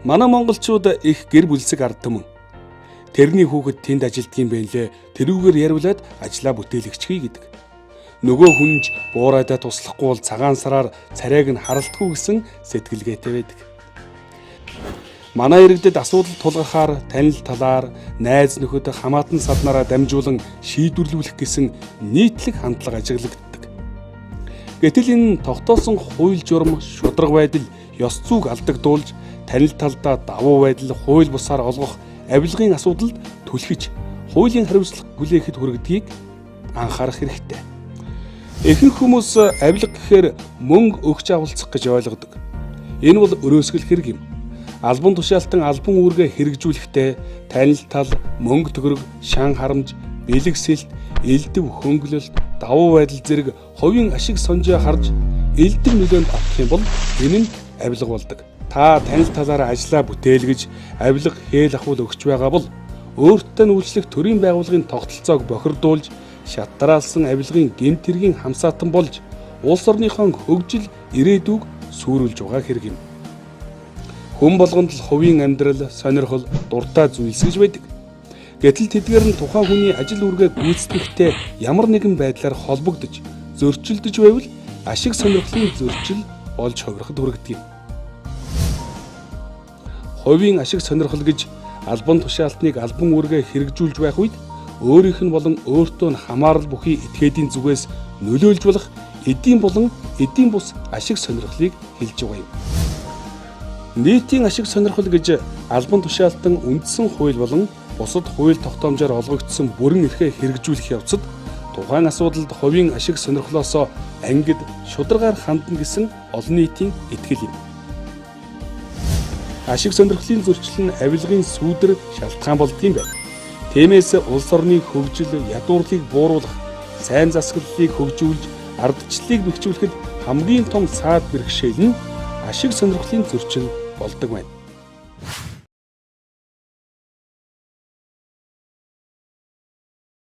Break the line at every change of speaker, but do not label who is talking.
Манай монголчууд их гэр бүлсэг ард түмэн. Тэрний хүүхэд тэнд ажилдгийн бэ лээ. Тэрүүгээр яриулаад ажлаа бүтээлэгчхий гэдэг. Нөгөө хүн ч буурайдаа туслахгүй бол цагаан сараар царайг нь харалтгүй гэсэн сэтгэлгээтэй байдаг. Манай иргэдэд асуудал тулгархаар танил талаар найз нөхөд хамаатан саднараа дамжуулан шийдвэрлүүлэх гэсэн нийтлэг хандлага ажиглагддаг. Гэтэл энэ тогтоосон хууль журам, шударга байдал, ёс зүйг алдагдуулж танил талдаа давуу байдал хууль бусаар олгох авилгын асуудалд түлхэж хуулийн хариуцлага хүлээхэд хүргэдгийг анхаарах хэрэгтэй. Ихэнх хүмүүс авилга гэхээр мөнгө өгч авалцах гэж ойлгодог. Энэ бол өрөөсгөл хэрэг юм. Албан тушаалтан албан үүргээ хэрэгжүүлэхдээ танил тал, мөнгө төгрөг, шан харамж, бэлэг сэлт, элдэв хөнгөлөлт, давуу байдал зэрэг хувийн ашиг сонжоо харж элдэв нөлөөнд автах юм бол энэ нь авилга болдог. Та танил талаараа ажлаа бүтээлгэж авилга хээл ахуул өгч байгаа бол өөртөө нь үйлчлэх төрийн байгууллагын тогтолцоог бохирдуулж шатраалсан авилгын гэмт хэргийн хамсаатан болж улс орныхон хөгжил ирээдүйг сүрүүлж байгаа хэрэг юм. Хүн болгонд л хувийн амьдрал, сонирхол, дуртай зүйлс гэж байдаг. Гэтэл тэдгээр нь тухайн хүний ажил үүргээ гүйцэтгэхдээ ямар нэгэн байдлаар холбогдож, зөрчилдөж байвал ашиг сонирхлын зөрчил болж хувирахад хүргэдэг юм. Хувийн ашиг сонирхол гэж албан тушаалтныг албан үүргээ хэрэгжүүлж байх үед өөрийнх нь болон өөртөө нь хамаарал бүхий этгээдийн зүгээс нөлөөлж болох эдийн болон эдийн бус ашиг сонирхлыг хэлж байгаа юм. Нийтийн ашиг сонирхол гэж албан тушаалтан үндсэн хууль болон бусад хууль тогтоомжоор олгогдсон бүрэн эрхээ хэрэгжүүлэх явцад тухайн асуудалд хувийн ашиг сонирхлоосоо ангид шударгаар хандна гэсэн олон нийтийн итгэл юм. Ашиг сонирхлын зөрчил нь авилгын сүүдэр шалтгаан болдог юм байна. Тиймээс улс орны хөгжил, ядуурлыг бууруулах, сайн засаглалыг хөгжүүлж, ардчлалыг бэхжүүлэхэд хамгийн том саад бэрхшээл нь ашиг сонирхлын зөрчил болдог байна.